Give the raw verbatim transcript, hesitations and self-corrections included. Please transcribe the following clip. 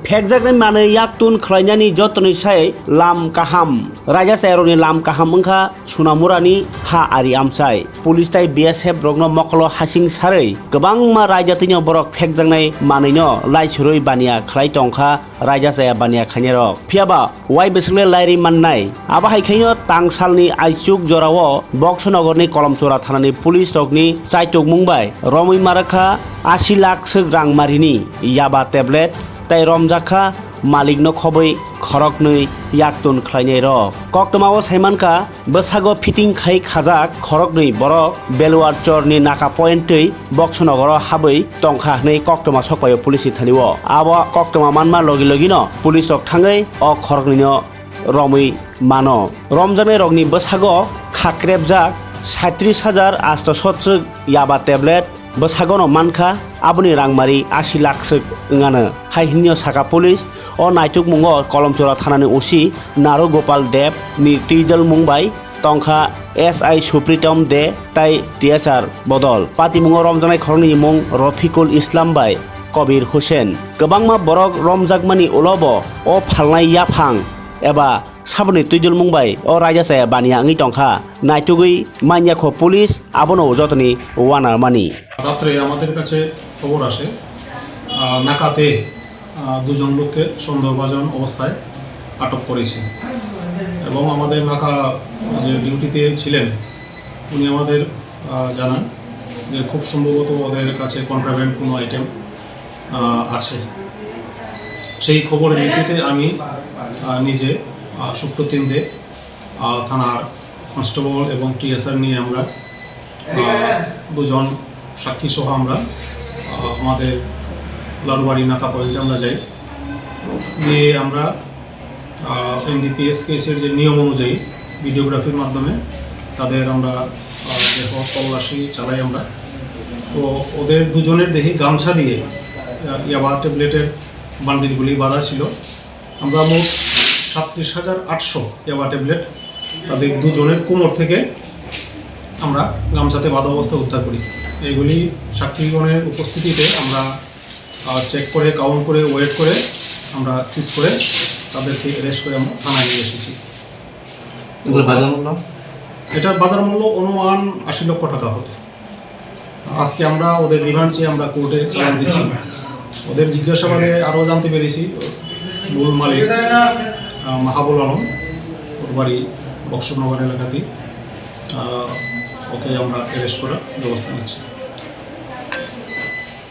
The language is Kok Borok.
Phekjaknai manwi yaktun khlainani jotoni sai lam kaham. Raida chayarokni lam kaham wngkha Sunamurani ha ari amchai. Police tai B S F rokno mokolo hasing sarwi kwbangma raida twino borok phekjaknai manwino laisurwi baniya khlai tongkha raida chaya baniya khainai rok. Phiyaba wai bwswkle lairi mannai. Abo hai khaino tangsalni aichuk jorao Boksonogorni Kolomchura thanani police rokni chaitukmung bai romwi marakha asi lakh swk rang marini yaba tablet tai romjakha malikno khobwi khoroknwi yaktun khlainai rok. Koktwmao saimankha, bwsago fitting khai khajak khoroknwi borok Beluar Chorni Naka Point twi Boksonogoro habwi tongkha hwnwi koktwma sokpaio police ni thani o. Abo koktwma manma logi logino police rok thangwi o khoroknwino romwi mano. Romjaknai rokni bwsago khakrebjak saitrish hajar asto sotswk yaba tablet bwsagono mankha, aboni rangmari asi lakh swk wngano. Hai hwnwino saka police o naitukmungo Kolomchura thanani O C Naru Gopal Deb ni twidalmung bai tongkha S I Supritom De tai T S R bodol. Patimungo romjaknai khoroknwi mung Rofikul Islam bai Kobir Hussein. Kwbangma borok romjakmani ulobo o phalnai yaphang eba saboni twidulmung bai o raida chaya baniya wngwi tongkha. Naitugwi manya kho police abono jotoni uanarmani. রাত্রে আমাদের কাছে খবর আসে, আহ, নাকাতে, আহ, দুজন লোককে সন্দেহভাজন অবস্থায় আটক করেছি এবং আমাদের নাকা যে ডিউটিতে ছিলেন, উনি আমাদের, আহ, জানান যে খুব সম্ভবত ওদের কাছে কন্ট্রাব্যান্ড কোনো আইটেম, আহ, আছে। সেই খবরের ভিত্তিতে আমি, আহ, নিজে, আহ, সুপ্রতিম দে, আহ, থানার কনস্টেবল এবং টিএসআর নিয়ে আমরা, আহ, দুজন সাক্ষী সহ আমরা, আহ, আমাদের লালবাড়ি নাকা পয়েন্টে আমরা যাই। গিয়ে আমরা, আহ, এনডিপিএস কেসের যে নিয়ম অনুযায়ী ভিডিওগ্রাফির মাধ্যমে তাদের আমরা, আহ, দেহ তল্লাশি চালাই আমরা। তো ওদের দুজনের দেহে গামছা দিয়ে, আহ, ইয়াবা ট্যাবলেটের বান্ডিলগুলি বাঁধা ছিল। আমরা মোট সাতত্রিশ হাজার আটশো ইয়াবা ট্যাবলেট তাদের দুজনের কোমর থেকে আমরা গামছাতে বাঁধা অবস্থায় উদ্ধার করি। এগুলি সাক্ষীগণের উপস্থিতিতে আমরা, আহ, চেক করে, কাউন্ট করে, ওয়েট করে আমরা সিজ করে তাদেরকে অ্যারেস্ট করে আমরা থানায় নিয়ে এসেছি। এগুলো বাজার মূল্য? এটার বাজার মূল্য অনুমান আশি লক্ষ টাকা হবে। আজকে আমরা ওদের রিমান্ড চেয়ে আমরা কোর্টে চালান দিচ্ছি। ওদের জিজ্ঞাসাবাদে আরও জানতে পেরেছি মূল মালিক, আহ, মাহাবুল আলম, ওর বাড়ি বক্সনগর এলাকাতেই। আহ, ওকে আমরা অ্যারেস্ট করার ব্যবস্থা নিচ্ছি।